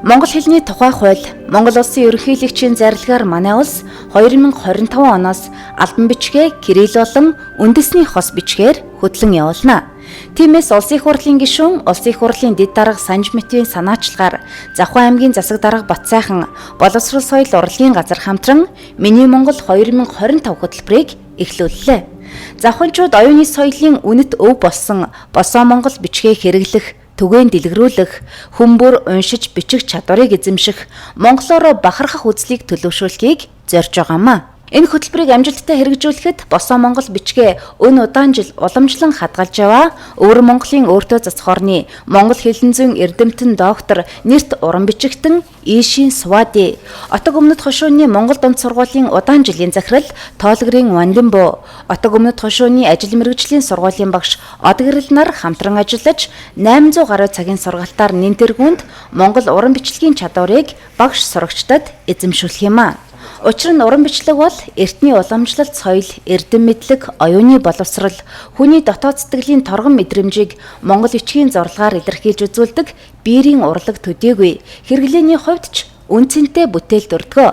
Монгол хэлний тухай хууль, Монгол улсын ерөнхийлөгчийн зарилгаар манай улс 2025 оноос албан бичгээ кирилл болон үндэсний хос бичгээр хөтлөн явуулна. Тиймээс Улсын их хурлын гишүүн, Улсын их хурлын дэд дарга Санж Мэтвийн санаачлагаар Завхан аймгийн засаг дарга Батсайхан, боловсрол соёл урлагийн газар хамтран Миний Монгол 2025 хөтөлбөрийг эхлүүллээ. Завханчууд оюуны соёлын үнэт өв болсон босоо Монгол бичгээ хэрэглэх, түгээн дэлгэрүүлэх, хүмүүр уншиж бичих чадварыг эзэмших, монголоор бахархах үзлийг төлөвшүүлэхийг зорж байгаамаа. Энэ хөтөлбөрийг амжилттай хэрэгжүүлэхэд босоо Монгол бичгээ өн удаан жил уламжлан хадгалж яваа Өвөр Монголын өөртөө цацх орны Монгол хэлэн зүйн эрдэмтэн доктор нэрт уран бичигтэн Ийшин Сувади, Отог өмнөд хошууны Монгол дунд сургуулийн удаан жилийн захирал Тоологрын Вандинбо, Отог өмнөд хошууны ажил мэргэжлийн сургуулийн багш Одгэрэл нар хамтран ажиллаж 800 гаруй цагийн сургалтаар нэн тэргүүнд Монгол уран бичлэгийн чадварыг багш сурагчдад эзэмшүүлэх юм а. Учир нь уран бичлэг бол эртний уламжлалт соёл, эрдэм мэдлэг, оюуны боловсрол, хүний дотоод сэтгэлийн торгон мэдрэмжийг монгол бичгийн зурлагаар илэрхийлж үзүүлдэг биерийн урлаг төдийгүй хэрэглээний хувьд ч үн цэнтэй бүтээл дүрдгөө.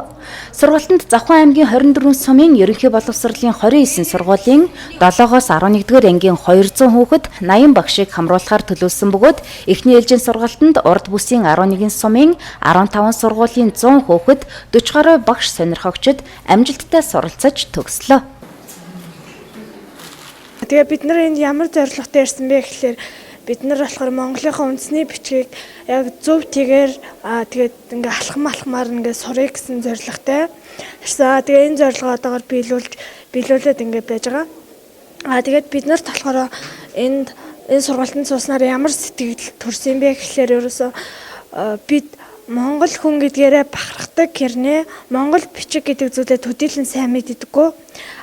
Сургалтанд Завхан аймгийн 24 сумын ерөнхий боловсролын 29 сургуулийн 7-оос 11-р ангийн 200 хүүхэд 80 багшийг хамруулахаар төлөвлөсөн бөгөөд эхний ээлжийн сургалтанд урд бүсийн 11 сумын 15 сургуулийн 100 хүүхэд 40 гаруй багш сонирхогчид амжилттай суралцаж төгслөө. Тэгээ бид нар энд ямар зорилготой ирсэн бэ гэхлээр бид нар болохоор Монголынхаа үндэсний бичгийг яг зөв тэгээр тэгээд ингээ алхам алхмаар ингээ сурыг гэсэн зорилготой. Ирсэн. Тэгээ энэ зорилгоо одоогор биелүүлээд ингээ байж байгаа. Тэгээд бид нарт болохоор энд энэ сургалтанд сууснаар ямар сэтгэл төрсөн бэ гэхлээр ерөөсөө бид Монгол хүн гэдгээрээ бахархдаг хэрнээ Монгол бичиг гэдэг зүйлээ төдийлөн сайн мэддэггүй.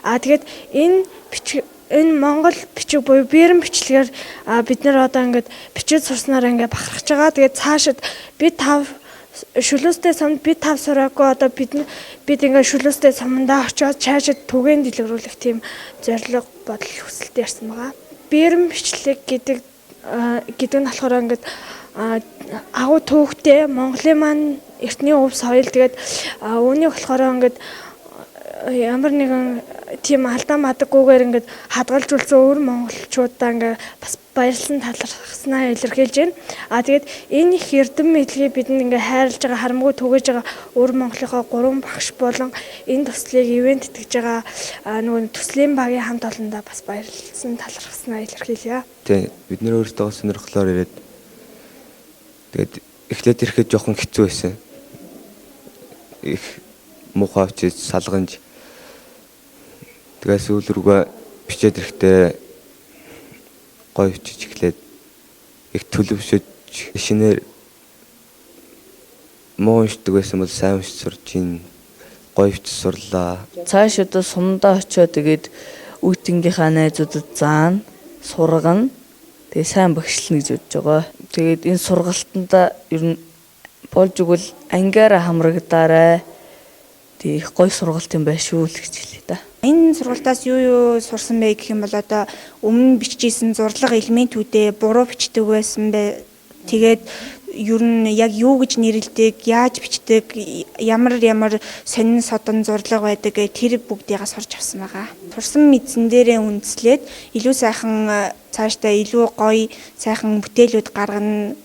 Тэгээд энэ бичиг энэ Монгол бичиг буюу бэрэм бичлэгээр бид нар одоо ингээд бичиж сурснаар ингээд бахархаж байгаа. Тэгээд цаашид би тав шүлүүстэй сумд би тав сураагүй одоо бид ингээд шүлүүстэй сумандаа очиод цаашид түгээн дэлгэрүүлэх тийм зорилго бодол хүсэлтэй ярьсан байгаа. Бэрэм бичлэг гэдэг нь болохоор ингээд агуу түүхтэй Монголын маань эртний өв соёл тэгээд үүнийг болохоор ингээд ямар нэгэн тийм алдаа мадаггүйгээр ингээд хадгалж үлдсэн өвөр монголчуудаа ингээд бас баярлсан талархснаа илэрхийлж байна. Тэгээд энэ их эрдэм мэдлэгийг бидэнд ингээд хайрлаж байгаа, харамгүй түгээж байгаа өвөр Монголынхоо гурван багш болон энэ төслийг ивент тэтгэж байгаа нөгөө төслийн багийн хамт олондоо бас баярлсан талархснаа илэрхийлье. Тэ бид нэр өөрсдөө сонирхлоор ирээд тэгээд эхлээд ирэхэд жоохон хэцүү байсан. Их муухай очиж салганж тэгээ сүүл рүүгээ бичээд ирэхдээ гоё бичиж эхлээд их төлөвшөж шинээр муу уншдаг байсан бол сайн уншиж сурч ийн гоё бичиж сурлаа. Цааш одоо сумдаа очиод тэгээд үүтнгийнхаа найзуудад заана, сургана. Тэгээ сайн багшлна гэж бодож байгаа. Тэгээд энэ сургалтанда ер нь болж игэл ангиараа хамрагдаарай. Тэгээ их гоё сургалт юм байна шүү л гэж хэлье да. Энэ сургалтаас юу сурсан бэ гэх юм бол одоо өмнө бичижсэн зурлага элементүүдээ буруу бичдэг байсан бэ. Тэгээд ер нь яг юу гэж нэрлэдэг, яаж бичдэг, ямар ямар сонин содон зурлага байдаг гэ тэр бүгдийг сурч авсан байгаа. Сурсан мэдсэн дээрээ үндэслээд илүү сайхан цаашдаа илүү гоё сайхан бүтээлүүд гаргана.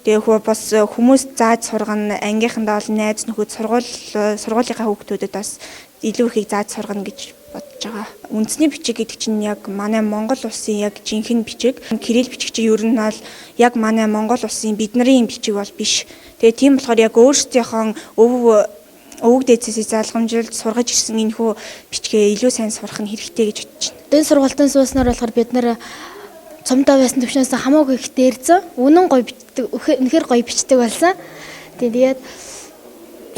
Тэгээ хөө бас хүмүүс зааж сургана, ангийнхандаа бол найз нөхөд сургуулийнхаа хүүхдүүдэд бас илүү ихийг зааж сургана гэж бодож байгаа. Үндэсний бичиг гэдэг чинь яг манай Монгол улсын яг жинхэнэ бичиг. Кирилл бичиг чинь ер нь бол яг манай Монгол улсын бидний бичиг бол биш. Тэгээ тийм болохоор яг өөрсдийнхөө өвөг дээдсээс залгамжилж сургаж ирсэн энэхүү бичгээ илүү сайн сурах нь хэрэгтэй гэж бодож байна. Энэ сургалтын сууснаар болохоор бид нэр цомдоо байсан төвшнөөс хамаагүй их дээрзэн үнэн гоё бичдэг, үнэхээр гоё бичдэг болсон. Тэгээд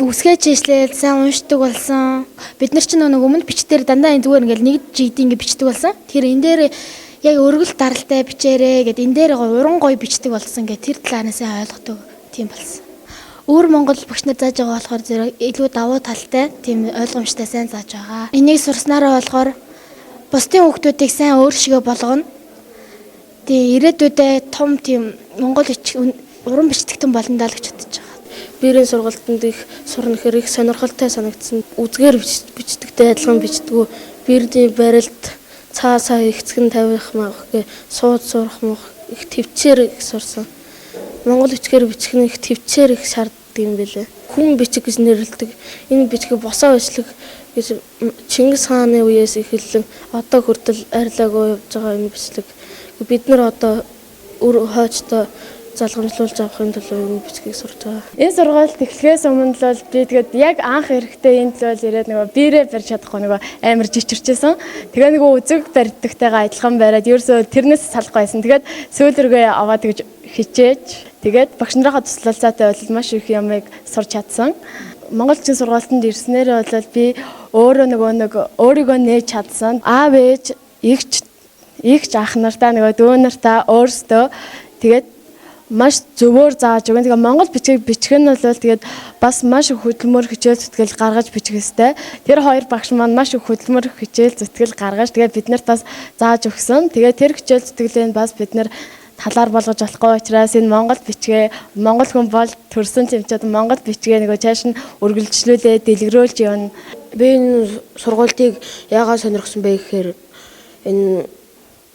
үсгээ чийшлээл сайн уншдаг болсон. Бид нар ч нэг өмнө бичдээр дандаа энэ зүгээр ингээл нэг жигд ингэ бичдэг болсон. Тэгэхээр энэ дээр яг өргөл даралтай бичээрэй гэд энэ дээр гоё уран гоё бичдэг болсон гэх тэр талаар нь сайн ойлгодог тийм болсон. Өвөр Монгол багш нар зааж байгаа болохоор зэрэг илүү давуу талтай тийм ойлгомжтой сайн зааж байгаа. Энийг сурснараа болохоор бусдын хүүхдүүдийг сайн өөр шигэ болгоно. Тэгээ ирээдүйдээ том тийм Монгол уран бичдэгтэн болно даа л гэж бодож байгаа. Бэрийн сургалтанд их сурна гэхээр их сонирхолтой санагдсан. Үзгээр бичдэгтэй адилхан бичдэггүй. Бэрний барилт цаа цаа ихцгэн тавих мах гэ сууд сурах мах их төвчээр их сурсан. Монгол бичгээр бичих нь их төвчээр их шаарддаг юм билээ. Хүн бичиг гэж нэрлэдэг. Энэ бичгийг босоо бичлэг гэж Чингис хааны үеэс эхэллэн одоо хүртэл арилаагүй явж байгаа энэ бичлэг. Бид нар одоо өр хойчтой залгамжлуулж авахын төлөө энэ бичгийг сурч байгаа. Энэ сургалт эхлэхээс өмнө л би тэгээд яг анх эрэхтэй энд л бол ирээд нөгөө биерээ барьж чадахгүй нөгөө амар жичирчээсэн. Тэгээ нөгөө үзэг барьдагтайгаа адилхан бариад ерөөсөө тэрнээс салахгүй байсан. Тэгээд сүүл рүүгээ аваад тэгж хичээж тэгээд багш нарынхаа туслалцаатай бол маш их юмыг сурч чадсан. Монгол бичгийн сургалтанд ирснээр бол би өөрөө нөгөө нэг өөрийгөө нээж чадсан. Аав ээж эгч ах нартаа нөгөө дүү нартаа өөрсдөө тэгээд маш зөвөөр зааж өгөн. Тэгээ монгол бичгийг бичих нь бол тэгээд бас маш их хөдөлмөр хичээл зүтгэл гаргаж бичих ёстой. Тэр хоёр багш маань маш их хөдөлмөр хичээл зүтгэл гаргаж тэгээд бид нарт бас зааж өгсөн. Тэгээд тэр хичээл зүтгэлийг бас бид нар талаар болгож болохгүй учраас энэ монгол бичгээ монгол хүн бол төрсэн чимчээд монгол бичгээ нөгөө чааш нь үргэлжлүүлээ дэлгэрүүлж явна. Би энэ сургуультыг яагаад сонирхсан бэ гэхээр энэ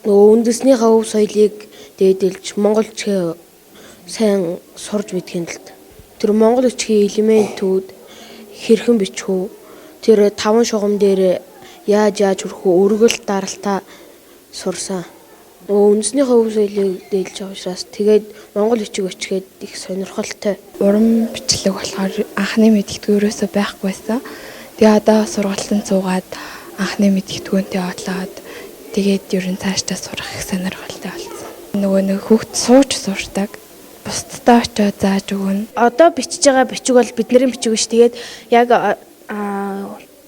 нөгөө үндэснийхээ өв соёлыг дээдэлж монгол бичгээ сайн сурж мэдхийн тулд тэр монгол бичгийн элементүүд хэрхэн бичих үү, тэр таван шугам дээр яаж хүрэх үү, өргөл даралтаа сурсан. Нөгөө үндэснийхээ өв соёлыг дээлж байгаа учраас тэгээд монгол бичиг бичгээд их сонирхолтой. Уран бичлэг болохоор анхны мэдгэдэггүй ерөөсөө байхгүй байсан. Тэгээ одоо сургалтанд суугаад анхны мэдгэдэггүйнтэй олоод тэгээд ер нь цаашдаа сурах их сонирхолтой болсон. Нөгөө нэг хүүхд сууж сурдаг. Бусдад очиод зааж өгнө. Одоо бичиж байгаа бичиг бол бидний бичиг биш. Тэгээд яг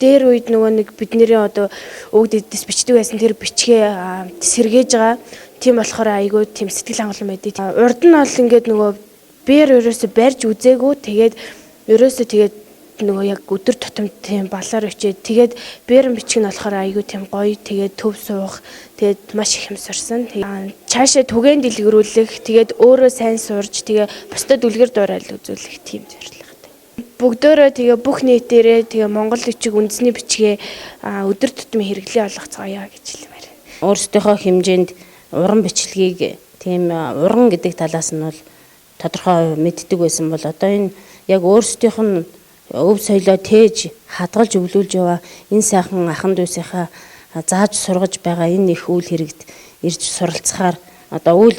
дээр үед нөгөө нэг бидний одоо өвд эдээс бичдэг байсан тэр бичгээ сэргээж байгаа. Тийм болохоор айгүй тийм сэтгэл хангалуун байдаг. Урд нь бол ингээд нөгөө бээр ерөөсө барьж үзээгүй. Тэгээд ерөөсө тэгээд нөгөө яг өдөр тутамд тийм балаар өчээд тэгээд бээрэн бичиг нь болохоор айгүй тийм гоё. Тэгээд төв суух тэгээд маш их юм сурсан. Цаашаа түгээн дэлгэрүүлэх, тэгээд өөрөө сайн сурж, тэгээ бусдад үлгэр дуурайл үзүүлэх тийм зорилготой. Бүгдөө тэгээ бүх нийтээрээ тэгээ монгол бичиг үндэсний бичгээ өдөр тутмын хэрэглээ болгоцгоё гэж хэлмээр. Өөрсдийнхөө хэмжээнд уран бичлэгийг тийм уран гэдэг талаас нь бол тодорхой мэддэг байсан бол одоо энэ яг өөрсдийнх нь өв соёлоо тээж хадгалж өвлүүлж яваа энэ сайхан ахан дүүсийнхаа зааж сургаж байгаа энэ их үйл хэрэгт ирж суралцахаар одоо үйл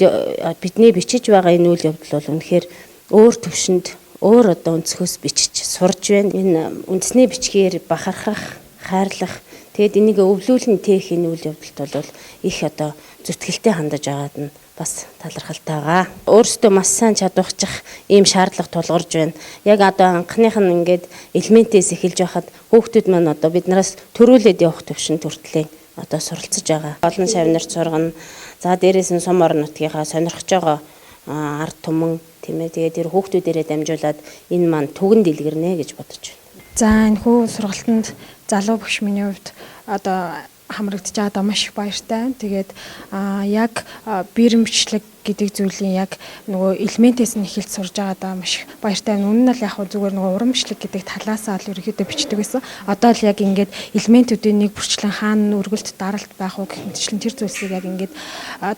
бидний бичиж байгаа энэ үйл явдал бол үнэхээр өөр төвшөнд өөр одоо өнцгөөс бичиж сурж байна. Энэ үндэсний бичгээр бахархах, хайрлах, тэгээд энийг өвлүүлэн тээх энэ үйл явдалд бол их одоо зүтгэлтэй хандаж байгаад нь бас талархалтай байгаа. Өөрсдөө маш сайн чадварчих ийм шаардлага тулгарч байна. Яг одоо анхных нь ингээд элементээс эхэлж байхад хүүхдүүд маань одоо биднээс төрүүлээд явах төвшин төртлээ одоо суралцж байгаа. Олон шавнарт сургана. За дээрээс нь сум орон нутгийнхаа сонирхож байгаа ард түмэн тийм ээ. Тэгээд тэр хүүхдүүдээрээ дамжуулаад энэ маань түгэн дэлгэрнэ гэж бодож байна. За энэ хүү сургалтанд залуу багш миний хувьд одоо хамрагдаж байгаадаа маш их баяртай. Тэгээд яг бэрэн бичлэг гэдэг зүйлийн яг нөгөө элементээс нь эхэлж сурж байгаадаа маш их баяртай. Үнэн нь л яг зүгээр нөгөө уран бичлэг гэдэг талаасаа л ерөнхийдөө бичдэг байсан. Одоо л яг ингээд элементүүдийн нэг бүрчлэн хаана өргөлт даралт байх уу гэх мэтчлэн тэр зүйлсийг яг ингээд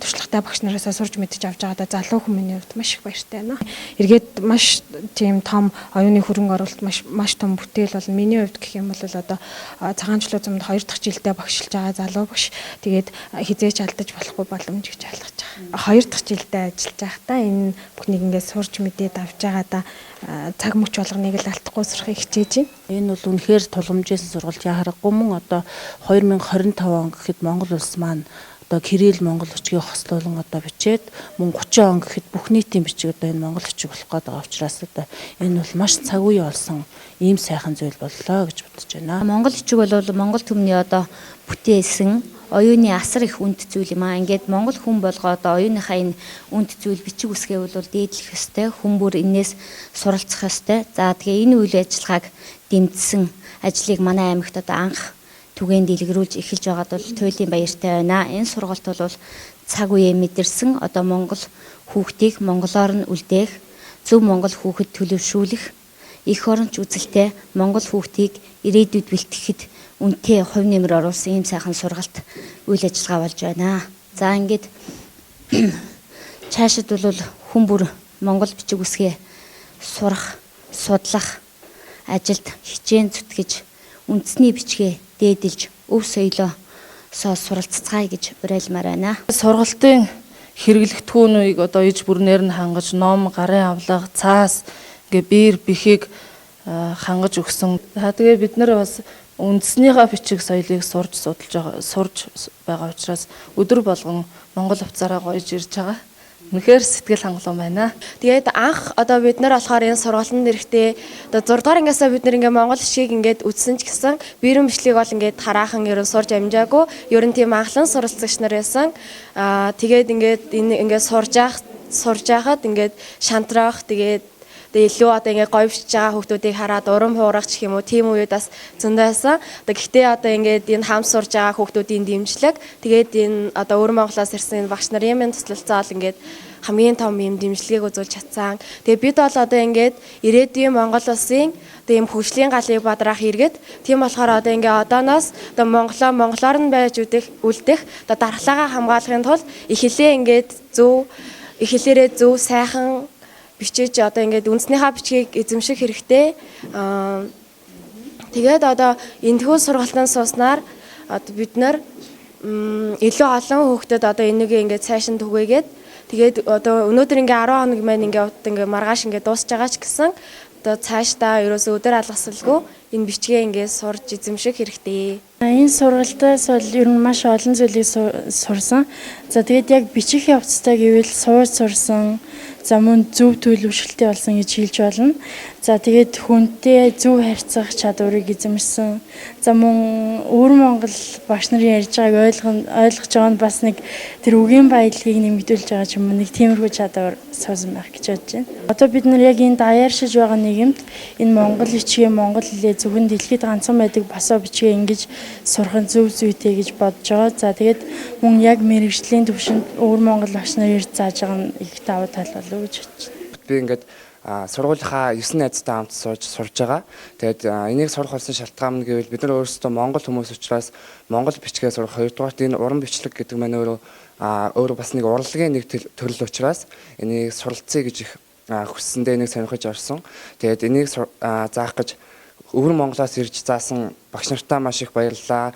туршлагатай багш нараасаа сурж мэдэж авч байгаадаа залуу хүмүүний хувьд маш их баяртай байна. Эргээд маш тийм том оюуны хөрөнгө оруулалт маш том бүтээл болно. Миний хувьд гэх юм бол одоо цагаан чулуу зумд 2 дахь жилдээ багшилж байгаа залуу багш. Тэгээд хизээч алдаж болохгүй боломж гэж ойлгож байгаа. 2 дахь жилдээ ажиллаж байхдаа энэ бүхнийг ингээд сурч мэдээд авч байгаадаа цаг мөч болгоныг л алдахгүй сурахыг хичээж байна. Энэ бол үнэхээр тулгамжсэн сургалт яхаргагүй мөн одоо 2025 он гэхэд Монгол улс маань одоо Кирилл монгол бичгийг хослуулан одоо бичээд мөн 30 он гэхэд бүх нийтийн бичиг одоо энэ монгол бичиг болох гээд байгаа учраас одоо энэ бол маш цаг үе олсон ийм сайхан зүйл боллоо гэж бодож байна. Монгол бичиг бол монгол түмний одоо бүтээсэн оюуны асар их үнд зүйл юм аа. Ингээд монгол хүн болгоо одоо оюуныхаа энэ үнд зүйл бичиг үсгээ бол дээдлэх ёстой. Хүн бүр энээс суралцах ёстой. За тэгээ энэ үйл ажиллагааг дэмжсэн ажлыг манай аймагт одоо анх түгээн дэлгэрүүлж эхэлж байгаад бол туйлын баяртай байна. Энэ сургалт бол цаг үеэ мэдэрсэн одоо монгол хүүхдийг монголоор нь үлдээх, зөв монгол хүүхэд төлөвшүүлэх, эх оронч үзэлтэй Монгол хүүхдийг ирээдүйд бэлтгэхэд үнэтэй хувь нэмэр оруулсан ийм сайхан сургалт үйл ажиллагаа болж байна. За ингээд цаашид бол хүн бүр Монгол бичиг үсгээ сурах, судлах ажилд хичээн зүтгэж үндэсний бичгээ дээдэлж өв соёлоосоо суралцацгаая гэж уриалмаар байна. Сургалтын хэрэглэгдэхүүнүүдийг одоо иж бүрнээр нь хангаж, ном, гарын авлага, цаас ингээ биер бэхийг хангаж өгсөн. Тэгээ бид нар бас үндснийхээ бичиг соёлыг сурж судалж байгаа, сурж байгаа учраас өдөр болгон монгол хувцаараа гоёж ирж байгаа. Үнэхээр сэтгэл хангалуун байна. Тэгээд анх одоо бид нар болохоор энэ сургалтанд ирэхдээ одоо 6 дугаар ангиасаа бид нар ингээ монгол бичгийг ингээд үзсэн ч гэсэн бирэн бичлэгийг бол ингээд хараахан ер нь сурж амжаагүй. Ер нь тийм анхлан суралцагч нар байсан. Тэгээд ингээд энэ ингээд сурж байхад ингээд шантраах, тэгээд илүү одоо ингээд гоё бичиж байгаа хүүхдүүдийг хараад урам хуурах ч юм уу тийм үед бас зөндөө байсан. Одоо гэхдээ одоо ингээд энэ хамт сурж байгаа хүүхдүүдийн дэмжлэг, тэгээд энэ одоо өвөр Монголоос ирсэн энэ багш нарын минь туслалцаа бол ингээд хамгийн том юм дэмжлэгийг үзүүлж чадсан. Тэгээд бид бол одоо ингээд ирээдүйн Монгол улсын одоо ийм хөгжлийн галыг бадраах иргэд. Тийм болохоор одоо ингээд одооноос одоо Монголоо монголоор нь байж үлдэх одоо дархлаагаа хамгаалахын тулд эхлээ ингээд зөв эхлээрээ зөв сайхан бичиж одоо ингээд үндснийхаа бичгийг эзэмших хэрэгтэй. Тэгээд одоо энэхүү сургалтанд сууснаар одоо бид нар илүү олон хүүхдэд одоо энийг ингээд цааш нь түгээгээд тэгээд одоо өнөөдөр ингээд 10 хоног маань ингээд ингээд маргааш ингээд дуусч байгаа ч гэсэн одоо цаашдаа ерөөсөө өдөр алгасалгүй энэ бичгээ ингээд сурж эзэмших хэрэгтэй. Энэ сургалтаас бол ер нь маш олон зүйлийг сурсан. За тэгээд яг бичих явцтай гэвэл сууж сурсан. За мөн зөв төлөвшөлттэй болсон гэж хэлж болно. За тэгээд хүнтэй зөв харьцах чадварыг эзэмшсэн. За мөн өвөр Монгол багш нарын ярьж байгааг ойлгож байгаа нь бас нэг тэр үгийн баялагийг нэмэгдүүлж байгаа ч юм уу нэг тиймэрхүү чадвар суусан байх гэж бодож байна. Одоо бид нар яг энэ даяаршиж байгаа нийгэмд энэ монгол бичгээ, монгол хэлээ зөвхөн дэлхийд ганцхан байдаг босоо бичгээ ингэж сурах нь зөв зүйтэй гэж бодож байгаа. За тэгээд мөн яг мэргэжлийн төвшөнд өвөр Монгол багш нар ирж зааж байгаа нь их давуу тал болов гэж бодож байна. Би ингээд сургуулийнхаа 9 найзтай хамт сууж сурж байгаа. Тэгээд энийг сурах болсон шалтгаан нь гэвэл бид нар өөрсдөө монгол хүмүүс учраас монгол бичгээ сурах. Хоёрдугаарт энэ уран бичлэг гэдэг маань өөрөө бас нэг урлагийн нэг төрөл учраас энийг суралцъя гэж их хүссэндээ энийг сонирхож орсон. Тэгээд энийг заах гэж өвөр Монголоос ирж заасан багш нартаа маш их баярлалаа.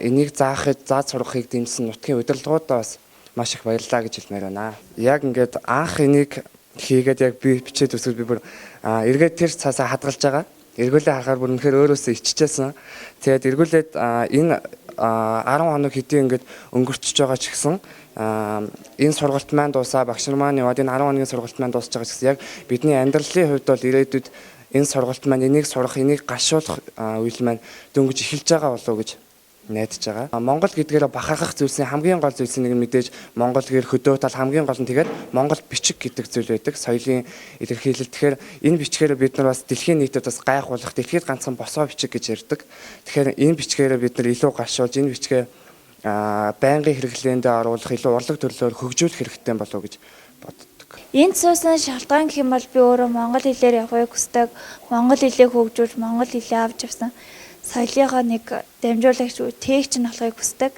Энийг заахад зааж сурахыг дэмжсэн нутгийн удирдлагуудаа бас маш их баярлалаа гэж хэлмээр байна. Яг ингээд анх энийг хийгээд яг би бичээд үсвэл би бүр эргээд тэр цаасаа хадгалж байгаа. Эргүүлээ харахаар бүр үнэхээр өөрөөсөө иччихсэн. Тэгээд эргүүлээд энэ 10 хоног хэдий ингээд өнгөрчөж байгаа ч гэсэн энэ сургалт маань дуусаа, багш нар маань яваад энэ 10 хоногийн сургалт маань дуусч байгаа ч гэсэн яг бидний амьдралын хувьд бол ирээдүйд энэ сургалт маань энийг сурах, энийг гашуулах үйл маань дөнгөж эхэлж байгаа болов уу гэж найдаж байгаа. Монгол гэдгээр бахархах зүйлсийн хамгийн гол зүйлсийн нэг нь мэдээж монгол гэр хөдөө тал хамгийн гол нь тэгээд монгол бичиг гэдэг зүйл байдаг. Соёлын илэрхийлэл. Тэгэхээр энэ бичгээр бид нар бас дэлхийн нийтэд бас гайхуулах, дэлхийд ганцхан босоо бичиг гэж ярьдаг. Тэгэхээр энэ бичгээрээ бид нар илүү гашуулж, энэ бичгээ байнгын хэрэглээндээ оруулах, илүү урлаг төрлөөр хөгжүүлэх хэрэгтэй болов уу гэж боддог. Энд суусан шалтгаан гэх юм бол би өөрөө монгол хэлээр явахыг хүсдэг. Монгол хэлийг хөгжүүлж, монгол хэлээ авч явсан соёлынхоо нэг дамжуулагч, тээгч нь болохыг хүсдэг.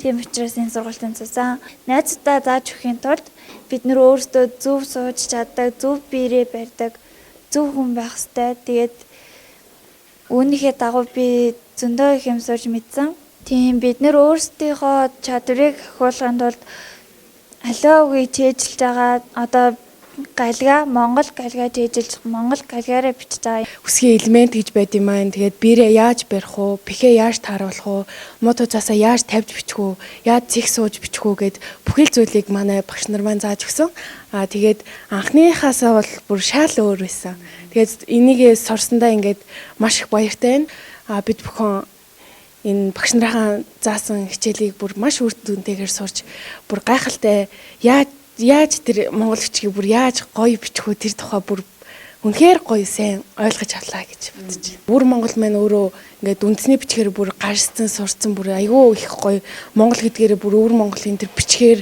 Тийм учраас энэ сургалтанд суусан. Найзуудаа зааж өгөхийн тулд бид нэр өөрсдөө зөв сууж чаддаг, зөв биерээ барьдаг, зөв хүн байх ёстой. Тэгээд үүнийхээ дагуу би зөндөө их юм сурч мэдсэн. Тийм бид нэр өөрсдийнхөө чадварыг ахиулахын тулд аливаа үгийг чэйжилж байгаа. Одоо галгаа, монгол галгаа чэйжилж, монгол галгаараа бичиж байгаа. Үсгийн элемент гэж байд юм аа. Тэгээд биерээ яаж барих уу, пихээ яаж тааруулах уу, муу туцаасаа яаж тавьж бичих үү, яаж цэг сууж бичих үү гэд бүхэл зүйлийг манай багш нар маань зааж өгсөн. Тэгээд анхныхаасаа бол бүр шал өөр байсан. Тэгээд энийг сурсандаа ингээд маш их баяртай байна. Бид бүхэн энэ багш нарынхаа заасан хичээлийг бүр маш үр дүнтэйгээр сурч бүр гайхалтай яаж тэр монгол бичгийг бүр яаж гоё бичих үү тэр тухай бүр үнэхээр гоё сайн ойлгож авлаа гэж бодож байна. Бүр монгол маань өөрөө ингээд үндэсний бичгээр бүр гарцсан сурцсан бүр айгүй их гоё монгол гэдгээрээ бүр өвөр монголын тэр бичгээр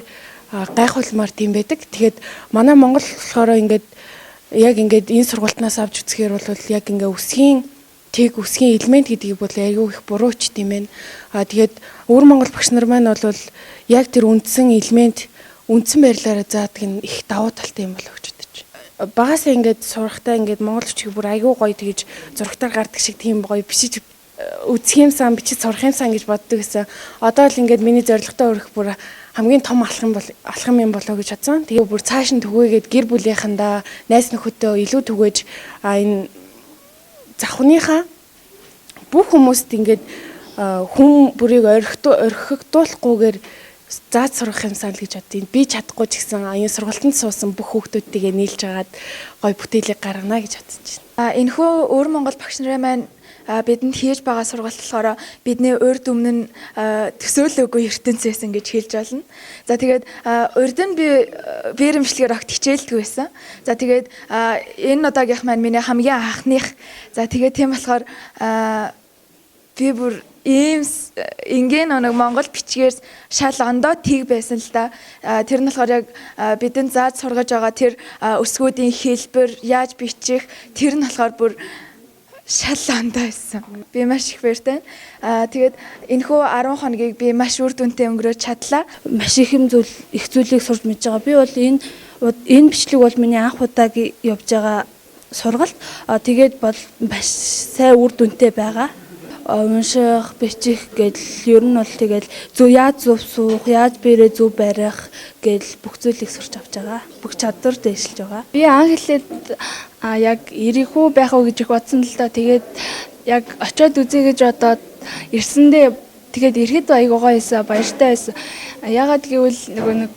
гайхуулмаар тийм байдаг. Тэгээд манай монгол болохоор ингээд Яг ингээд энэ сургалтнаас авч үзэхээр бол яг ингээ үсгийн тэг үсгийн элемент гэдгийг бол айгүй их буруу ч тийм ээ. Тэгээд өвөр Монгол багш нар маань бол яг тэр үндсэн элемент үндсэн байрлалаараа заадаг нь их давуу талтай юм болоо гэж бодож. Багасаа ингээд сурахтаа ингээд монгол бичгийг бүр айгүй гоё тэгж зурагтаар гардаг шиг тийм гоё бичиж үзэх юмсан бичиж сурах юмсан гэж боддог гэсэн. Одоо л ингээд миний зорилготой өрөх бүр хамгийн том алхам юм болоо гэж бодсон. Тэгээ бүр цааш нь түгээгээд гэр бүлийнхэндээ найз нөхөдөө илүү түгээж энэ завхныхаа бүх хүмүүст ингээд хүн бүрийг орхигдуулахгүйгээр зааж сурах юмсан л гэж боддیں۔ Би чадахгүй ч гэсэн энэ сургалтанд суусан бүх хүүхдүүдтэйгээ нийлж агаад гоё бүтээлийг гаргана гэж бодож байна. Энэхүү өвөр Монгол багш нарын маань бидэнд хийж байгаа сургалт болохоор бидний урд өмнө нь төсөөлөөгүй ертөнц байсан гэж хэлж болно. За тэгээд урд нь би бээрэмшлэгээр огт хичээлдэг байсан. За тэгээд энэ удаагийнх маань миний хамгийн анхных. За тэгээд тийм болохоор би бүр ийм ингийн нэг монгол бичгээр шал ондоо тэг байсан л да. Тэр нь болохоор яг бидэнд зааж сургаж байгаа тэр өсгүүдийн хэлбэр яаж бичих тэр нь болохоор бүр шал ондоо байсан. Би маш их баяртай. Тэгээд энэхүү 10 хоногийг би маш үр дүнтэй өнгөрөөж чадлаа. Маш их юм зүйл их зүйлийг сурч мэдж байгаа. Би бол энэ бичлэг бол миний анх удаагийн явж байгаа сургалт. Тэгээд бол маш сайн үр дүнтэй байгаа. Унших, бичих гэдэл ер нь бол тэгэл зөв яаж зөв суух, яаж бэрээ зөв барих гэдэл бүх зүйлийг сурч авч байгаа. Бүх чадвар дэвшилж байгаа. Би анх эхлээд яг ирэх үү байх уу гэж их бодсон л да. Тэгээд яг очиод үзье гэж бодоод ирсэндээ тэгээд ирэхэд айгуу гоё байсан, баяртай байсан. Яагаад гэвэл нөгөө нэг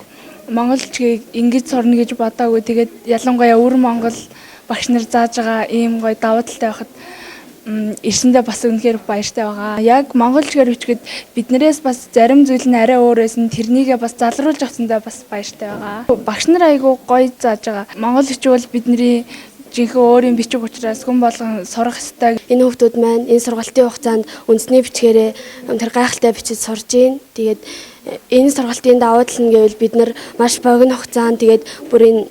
монгол бичгийг ингэж сурна гэж бодоагүй. Тэгээд ялангуяа өвөр Монгол багш нар зааж байгаа ийм гоё давуу талтай байхад ирсэндээ бас үнэхээр баяртай байгаа. Яг монгол чигээр бичгээд биднээс бас зарим зүйл нь арай өөр байсан. Тэрнийгээ бас залруулж авсандаа бас баяртай байгаа. Багш нар айгүй гоё зааж байгаа. Монгол бичиг бол бидний жинхэнэ өөрийн бичиг учраас хүн болгон сурах ёстой. Энэ хүүхдүүд маань энэ сургалтын хугацаанд үндэсний бичгээрээ тэр гайхалтай бичиж сурж гин. Тэгээд энэ сургалтын давуу тал нь гэвэл бид нар маш богино хугацаанд тэгээд бүр энэ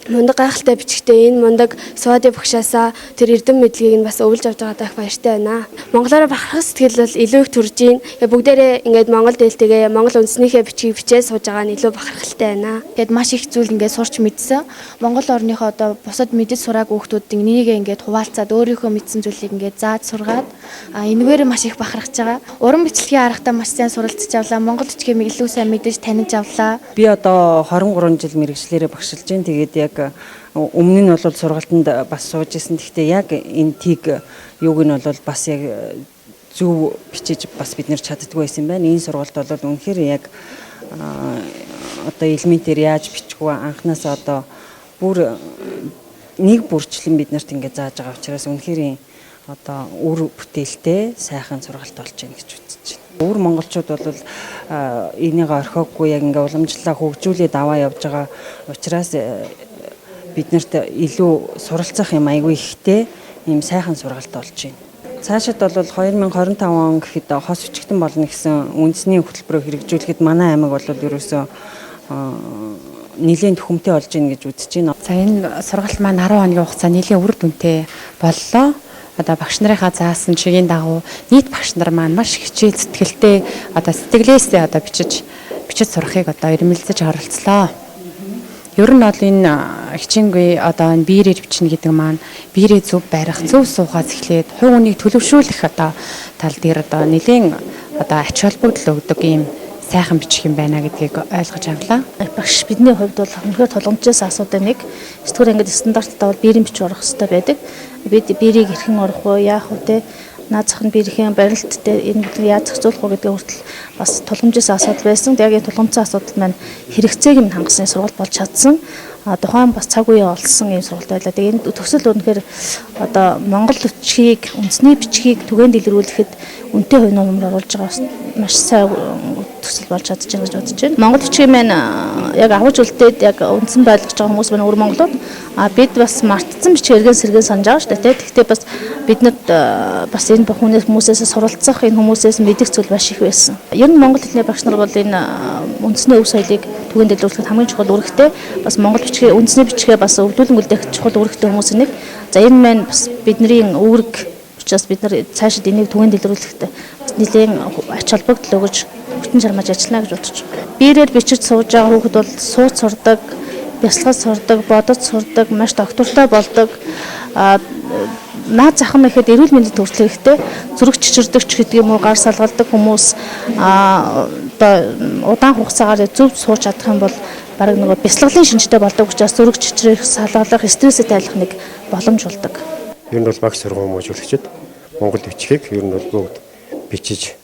мундаг гайхалтай бичгтээ энэ мундаг Суади багшаасаа тэр эрдэм мэдлэгийг нь бас өвлж авч байгаадаа их баяртай байна. Монголоор бахархах сэтгэл бол илүү их төрж гин. Бүгдээрээ ингээд монгол дэлтэйгээ монгол үндэснийхээ бичгийг бичээ сууж байгаа нь илүү бахархалтай байна. Тэгээд маш их зүйл ингээд сурч мэдсэн. Монгол орныхоо одоо бусад мэдэж сураагүй хүмүүсийн энийгээ ингээд хуваалцаад өөрийнхөө мэдсэн зүйлийг ингээд зааж сургаад энэгээр маш их бахархаж байгаа. Уран бичлэгийн аргатаа маш сайн суралцж авлаа. Монгол бичгийг илүү сайн мэдэж таних авлаа. Би одоо 23 жил мэргэжлээрээ багшилж байна. Тэгээд яг өмнө нь бол сургалтанд бас сууж исэн. Гэхдээ яг энэ тийг юуг нь бол бас яг зөв бичиж бас бид нэр чаддгүй байсан байна. Энэ сургалт бол үнэхээр яг одоо элементээр яаж бичих вэ? Анхнаасаа одоо бүр нэг бүрчлэн бид нарт ингэ зааж байгаа учраас үнэхээр одоо үр бүтээлтэй сайхан сургалт болж байна гэж үзэж байна. Өвөр монголчууд бол энийг орхиогүй яг ингээ уламжлалаа хөгжүүлээд аваа явж байгаа учраас биднэрт илүү суралцах юм айгүй ихтэй ийм сайхан сургалт болж байна. Цаашид бол 2025 он гэхэд хос өчигдэн болно гэсэн үндэсний хөтөлбөрөөр хэрэгжүүлэхэд манай аймаг бол ерөөсөө нэлээд төхөмтэй болж байна гэж үзэж байна. За энэ сургалт маань 10 хоногийн хугацаа нэлээд үр дүнтэй боллоо. Одоо багш нарынхаа заасан чигийн дагуу нийт багш нар маань маш хичээл зүтгэлтэй одоо сэтгэлээсээ одоо бичиж сурахыг одоо эрмэлзэж оролцлоо. Ер нь бол энэ хичээнгүй одоо энэ биерээр бичнэ гэдэг маань биерээ зөв барих, зөв суухаас эхлээд хувь хүнийг төлөвшүүлэх одоо тал дээр одоо нэлээд одоо ач холбогдол өгдөг ийм сайхан бичих юм байна гэдгийг ойлгож авлаа. Багш бидний хувьд бол үнэхээр тулгамдсан асуудал нэг. 9 дугаар ангид стандарттай бол биерийн бичиг орох хэрэгтэй байдаг. Бид биерийг хэрхэн орох вэ, яах вэ те? Наад зах нь биерийн барилттай энэ бүхэн яаж зохицуулах вэ гэдгээ хүртэл бас тулгамдсан асуудал байсан. Яг энэ тулгамдсан асуудал маань хэрэгцээг нь хангасан сургалт болж чадсан. Тухайн бас цаг үеэ олсон ийм сургалт байлаа. Тэгээ энэ төсөл үнэхээр одоо монгол бичгийг, үндэсний бичгийг түгээн дэлгэрүүлэхэд үнэтэй хувь номер оруулж байгаа бас маш сайн төсөл болж чадчихна гэж бодож байна. Монгол бичгийн маань яг агуулж үлдээд яг үндсэн байлгаж байгаа хүмүүс маань өвөр монголууд. А бид бас мартсан бичиг эргэн сэргэн санаж байгаа шүү дээ. Тэгэхдээ бас биднэрт бас энэ бүх хүмүүсээс суралцах, энэ хүмүүсээс мэдэх зүйл маш их байсан. Ер нь монгол хэлний багш нар бол энэ үндэсний өв соёлыг түгээн дэлгэрүүлэхэд хамгийн чухал үүрэгтэй. Бас монгол бичгийн үндэсний бичгээ бас өвлүүлэн үлдээх чухал үүрэгтэй хүмүүс нэг. За энэ маань бас бидний үүрэг учраас бид нар цаашид энийг түгээн дэлгэрүүлэхдээ нэлээд ач холбогдол өгөж бүтэн чармааж ажиллана гэж бодож байна. Биерээр бичиж сууж байгаа хүүхэд бол сууц сурдаг, бясалгал сурдаг, бодож сурдаг, маш доктортой болдог. Наад зах нь ихэд эрүүл мэндэд хүртэл хэрэгтэй. Зүрх чичирдэг ч гэдэг юм уу, гар салгалдаг хүмүүс одоо удаан хугацаагаар зөв сууж чадах юм бол бараг нөгөө бясалгалын шинжтэй болдог учраас зүрх чичрэх, салгалах, стрессээ тайлах нэг боломж болдог. Ер нь бол багш сургууль хүмүүжүүлэгчид монгол бичгийг ер нь бол бүгд бичиж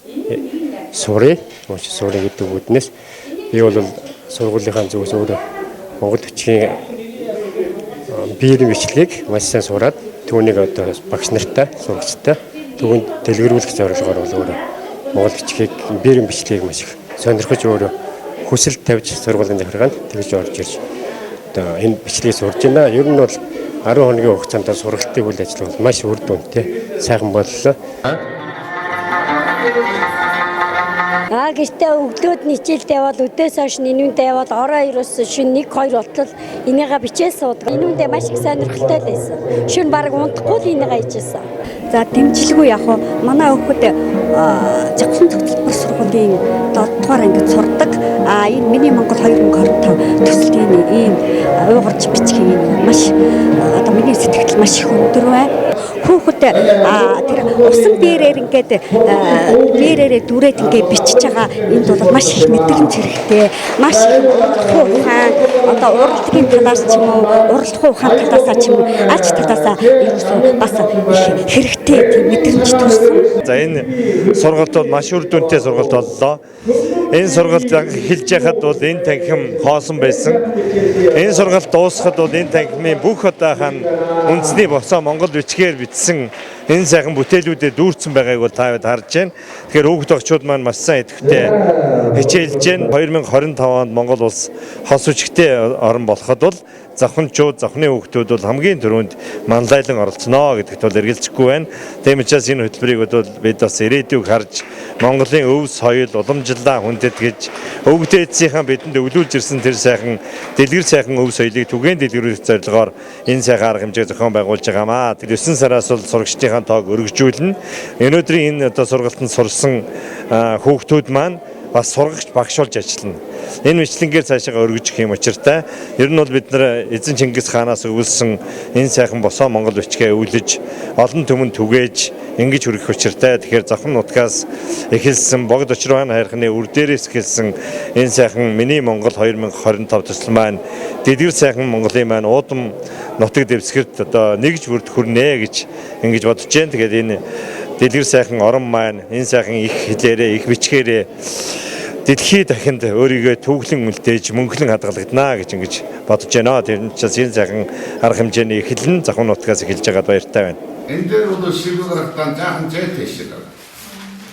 сурыг, уншиж сурыг гэдэг үүднээс би бол сургуулийнхаа зүгээс өөрөө монгол бичгийн биеийн бичлэгийг маш сайн сураад түүнийг одоо багш нартай, сурагчтай түүнд дэлгэрүүлэх зорилгоор бол өөрөө монгол бичгийг биеийн бичлэгийг маш их сонирхож өөрөө хүсэл тавьж сургуулийн захиргаанд тэгж орж ирж одоо энэ бичлэгийг сурж байна. Ер нь бол 10 хоногийн хугацаанд сургалтын үйл ажиллагаа бол маш үр дүнтэй сайхан боллоо. Гэртээ өглөөд нь хичээлдээ явбал өдөөс хойш нинүүндээ явбал орой ерөөс шөнө 1 2 болтол энийгээ бичээ суудаг. Нинүүндээ маш их сонирхолтой л байсан. Шөнө бараг унтахгүй л энийгээ хийжсэн. За дэмжлэгүй яг хуу манай хүүхэд Жавхлан зөвтөлбөр сургуулийн 7 дугаар ангид сурдаг. А энэ миний Монгол 2025 төсөлд энэ ийм уугарч бичгийн маш одоо миний сэтгэл маш их өндөр байна. Хүүхэд тэр усан бээрээр ингээд бээрээрээ дүрээд ингээд бичиж байгаа энд бол маш их мэдрэмж хэрэгтэй. Маш их уралдах ухаан, одоо уралдгийн талаас ч юм уу, уралдах ухаан талаасаа ч юм уу, аль ч талаасаа ерөөсөө бас их хэрэгтэй тийм мэдрэмж төрсөн. За энэ сургалт бол маш үр дүнтэй сургалт боллоо. Энэ сургалт эхэлж яхад бол энэ танхим хоосон байсан. Энэ сургалт дуусахад бол энэ танхимын бүх одоо хаан үндэсний босоо монгол бичгээр бичсэн энэ сайхан бүтээлүүдэд дүүрсэн байгааг бол та харж байна. Тэгэхээр хүүхд багчууд маань маш сайн идэвхтэй хичээлж байна. 2025 онд Монгол улс хос хүчтэй орн болоход бол завханчууд, завхны хүүхдүүд бол хамгийн түрүүнд манлайлан оролцоно гэдэгт бол эргэлзэхгүй байна. Тийм учраас энэ хөтөлбөрийг бол бид бас ирээдүйг харж Монголын өв соёл, уламжлалаа хүндэтгэж өвөг дээдсийнхаа бидэнд өвлүүлж ирсэн тэр сайхан дэлгэр сайхан өв соёлыг түгээн дэлгэрүүлэх зорилгоор энэ сайхан арга хэмжээг зохион байгуулж байгаамаа. 9 сараас бол сурагчдынхаа тоог өргөжүүлнэ. Өнөөдрийн энэ одоо сургалтанд сурсан хүүхдүүд маань бас сургагч багш болж ажиллана. Энэ мэтлэнгээр цаашаа өргөжих юм учиртай. Ер нь бол бид нар эзэн Чингис хаанаас өвлсөн энэ сайхан босоо монгол бичгээ өвлөж олон түмэн түгээж ингэж хүргэх учиртай. Тэгэхээр завхан нутгаас эхэлсэн богд очирван хайрхны үр дээрээс эхэлсэн энэ сайхан миний Монгол 2025 төсөл маань дэлгэр сайхан Монголын маань уудам нутаг дэвсгэрт одоо нэгж бүрд хүрнэ гэж ингэж бодож байна. Тэгээд энэ дэлгэр сайхан орон маань энэ сайхан их хэлээрээ их бичгээрээ дэлхий дахинд өөрийгөө түүхлэн үлдээж мөнхлөн хадгалагдана гэж ингэж бодож байна. Тэр учраас энэ сайхан арга хэмжээний эхлэл нь завхан нутгаас эхэлж байгаад баяртай байна. Энэ дээр бол шийдвэр гаргахтаа жаахан зайлтай шиг.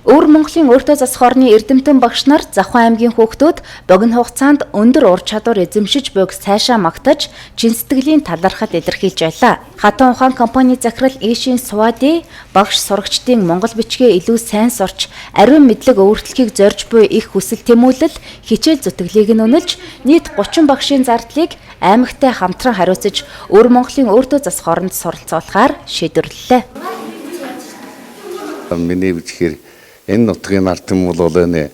Өвөр Монголын өөртөө засах орны эрдэмтэн багш нар Завхан аймгийн хүүхдүүд богино хугацаанд өндөр ур чадвар эзэмшиж буйг сайшаа магтаж чин сэтгэлийн талархал илэрхийлж байлаа. Хатан ухаан компани захирал Ишин Суади багш сурагчдын монгол бичгээ илүү сайн сурч ариун мэдлэг өвөртлөхийг зорж буй их хүсэл тэмүүлэл хичээл зүтгэлийг нь үнэлж нийт 30 багшийн зардлыг аймагтай хамтран хариуцаж Өвөр Монголын өөртөө засах оронд суралцуулахаар шийдвэрлэлээ. Миний бичгээр энэ нутгийн ард түмэн бол энэ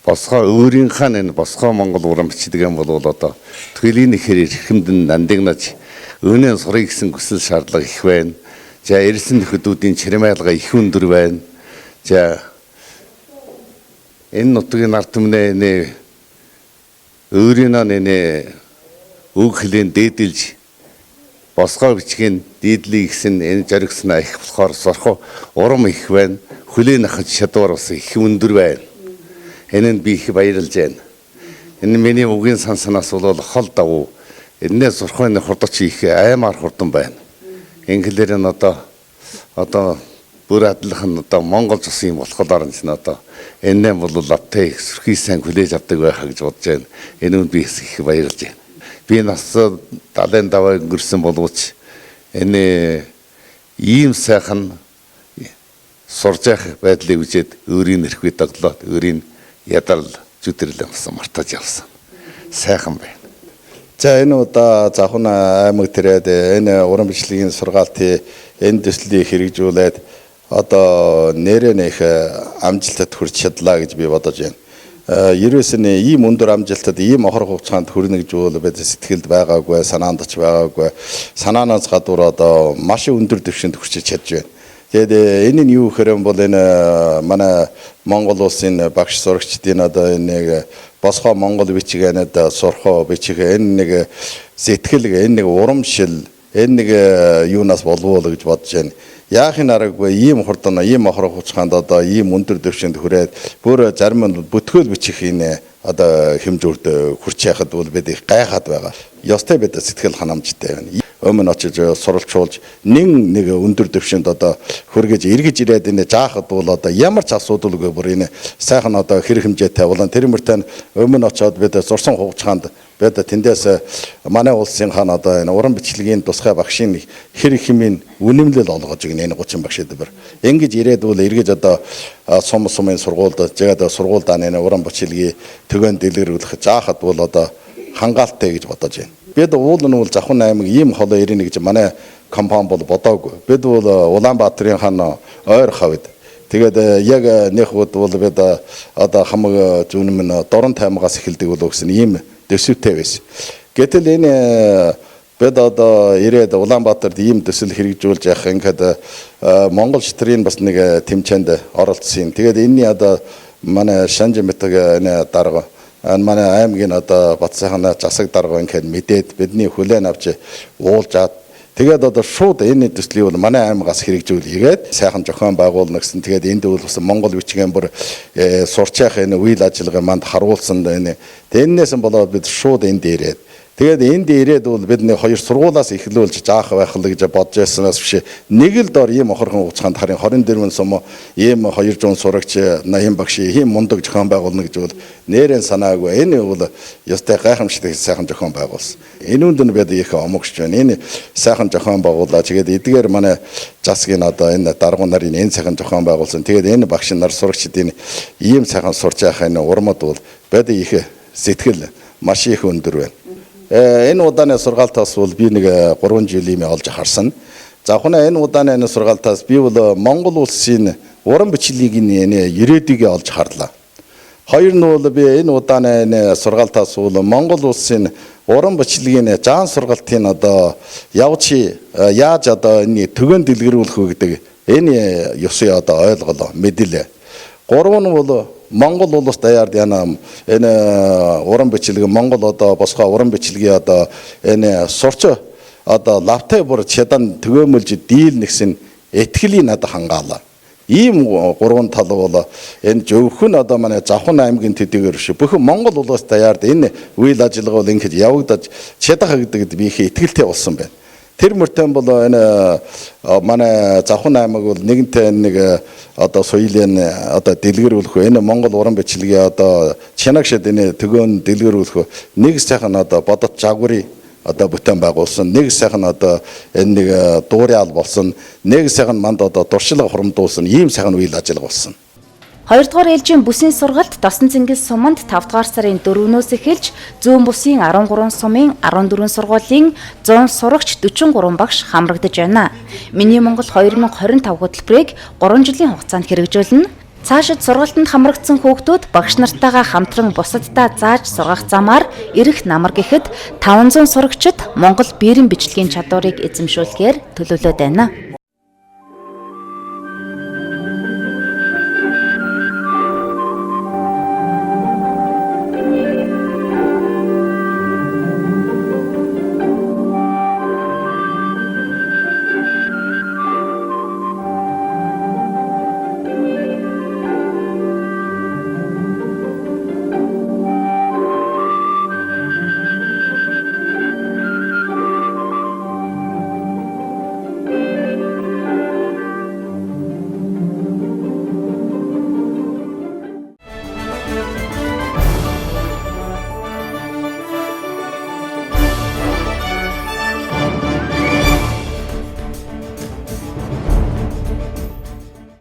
босгоо өөрийнхөө энэ босгоо монгол уран бичдэг юм бол одоо төлийн ихээр эрхэмдэн нандинаж өнөө сурыг гэсэн хүсэл шаардлага их байна. За ирсэн нөхөдүүдийн чирмайлга их өндөр байна. За энэ нутгийн ард түмнээ энэ өөрийнөө энэ үг хэлэн дээдэлж босгоо бичгийн дээдлийг гэсэн энэ зоригсноо их болохоор сурах урам их байна. Хүлээн авах чадвар бас их өндөр байна. Энэнд би их баярлж байна. Энэ миний үгийн санснаас бол хол давуу. Энээс сурах энэ хурдч их аймаар хурдан байна. Ингэлээр нь одоо Бүр адилхан одоо Монгол улсын болохоор нь чинь одоо энэ бол лавтай их сүрхий сайн хүлээж авдаг байхаа гэж бодож байна. Энэ үнд би их баярлж байна. Би нас 75 өнгөрсөн боловч энэ ийм сайхан сурж явах байдлыг үзээд өөрийн нэрхүү доглоод өөрийн ядарл зүтэрлэн болсон мартаж явсан. Сайхан байна. За энэ удаа Завхан аймаг тэрээд энэ уран бичлэгийн сургаалтын энэ төслийг хэрэгжүүлээд одоо нэрээ нэх амжилтад хүрч чадлаа гэж би бодож байна. Ерөөс нь ийм өндөр амжилтад, ийм охор хугацаанд хүрнэ гэж бол бид сэтгэлд байгаагүй, санаанд ч байгаагүй. Санаанаас гадуур одоо маш өндөр түвшинд хүрч чадж байна. Тэгээд энэ нь юу гэхээр бол энэ манай Монгол улсын багш сурагчдын одоо энэ нэг босгоо Монгол бичгэнэд сурах бичих энэ нэг сэтгэл, энэ нэг урамшил, энэ нэг юунаас болов уу гэж бодож байна. Яахын аргагүй ийм хурдан, ийм охор хугацаанд одоо ийм өндөр түвшинд хүрээд бүр зарим нь бүтгөөл бичих энэ одоо хэмжүүрд хүрч яхад бол бид их гайхаад байгаа. Ёстой бид сэтгэл ханамжтай байна. Өмнө очиж суралцуулж нэг өндөр түвшинд одоо хүргэж эргэж ирээд энэ жаахад бол одоо ямар ч асуудалгүй бүр энэ сайхан одоо хэрэг хэмжээтэй болон тэр мөртөө өмнө очиод бид зурсан хугацаанд бид тэндээс манай улсын хаан одоо энэ уран бичлэгийн тусгай багшийн хэрэг хэмээн үнэмлэл олгож өгнө энэ 30 багш эдгээр. Ингэж ирээд бол эргэж одоо сум сумын сургуульд жигаад сургуульдаа энэ уран бичлэгийг төгөөн дэлгэрүүлэх жаахад бол одоо хангаалтай гэж бодож байна. Бид уул нь бол Завхан аймаг ийм холоо ирнэ гэж манай компани бол бодоогүй. Бид бол Улаанбаатарын хан ойр хавьд. Тэгээд яг нэг хүүд бол бид одоо хамаг зүүн минь Дорнот аймагаас эхэлдэг болов гэсэн ийм төсөвтэй байсан. Гэтэл энэ бид одоо ирээд Улаанбаатарт ийм төсөл хэрэгжүүлж явах ингээд Монгол штрийн бас нэг тэмцээнд оролцсон юм. Тэгээд энэний одоо манай Шанжимэтэг энэ дарга манай аймгийн одоо Батсайхан засаг дарга ингээд мэдээд бидний хүлээн авч уулзаад тэгээд одоо шууд энэ төслийг бол манай аймагаас хэрэгжүүлээгээд сайхан зохион байгуулна гэсэн. Тэгээд энд бол бас Монгол бичгийн бүр сурч явах энэ үйл ажиллагаа манд харуулсан энэ. Тэрнээс болоод бид шууд энд ирээд тэгээд энд ирээд бол бид нэг хоёр сургуулиас эхлүүлж жаах байх л гэж бодож байсанаас биш нэг л дор ийм охорхон хугацаанд харин 24 сум ийм 200 сурагч 80 багш ийм мундаг зохион байгуулна гэж бол нэрэн санаагүй. Энэ бол ёстой гайхамшигтай сайхан зохион байгуулсан. Энэ үнд нь бид их омогч байна. Энэ сайхан зохион байгууллаа. Тэгээд эдгээр манай засгийн одоо энэ даргуу нарын энэ сайхан зохион байгуулсан. Тэгээд энэ багш нар сурагчдын ийм сайхан сурч явах энэ урмад бол бид их сэтгэл маш их өндөр байна. Энэ удааны сургаалтаас бол би нэг 3 жилийн олж харсан. За хүн энэ удааны энэ сургаалтаас би бол Монгол улсын уран бичлэгийг энэ ирээдүйгээ олж харлаа. Хоёр нь бол би энэ удааны энэ сургаалтаас бол Монгол улсын уран бичлэгийн жаан сургалтын одоо явж яаж одоо энэ төгөөн дэлгэрүүлэх үү гэдэг энэ ёсыг одоо ойлголоо, мэдэлээ. Гурав нь бол Монгол улс даяар яна энэ уран бичлэг Монгол одоо босгоо уран бичлэгийн одоо энэ сурч одоо лавтай бүр чадан төгөөмөлж дийл нэгсэн итгэлийн надад хангаалаа. Ийм гурван тал бол энэ зөвхөн одоо манай Завхан аймгийн төдийгөр биш бүхэн Монгол улс даяард энэ үйл ажиллагаа бол ингэж явагдаж чадах гэдэгт би их итгэлтэй болсон байна. Тэр мөртөн бол энэ манай Завхан аймаг бол нэгэнтээ нэг одоо соёлын одоо дэлгэрүүлэх энэ Монгол уран бичлэгийн одоо чанагшид энэ төгөөн дэлгэрүүлэх нэг сайхан одоо бодот жагврын одоо бүтээн байгуулсан, нэг сайхан одоо энэ нэг дуурай ал болсон, нэг сайхан манд одоо дуршлага хурамдуулсан ийм сайхан үйл ажиллагаа болсон. 2 дугаар ээлжийн бүсийн сургалт Досон Цэнгэл суманд 5 дугаар сарын 4-өөс эхэлж Зүүн бүсийн 13 сумын 14 сургуулийн 100 сурагч 43 багш хамрагдаж байна. Миний Монгол 2025 хөтөлбөрийг 3 жилийн хугацаанд хэрэгжүүлнэ. Цаашид сургалтанд хамрагдсан хүүхдүүд багш нартайгаа хамтран бусаддаа зааж сургах замаар ирэх намар гэхэд 500 сурагчид Монгол бээрийн бичлэгийн чадварыг эзэмшүүлэхээр төлөвлөд байна.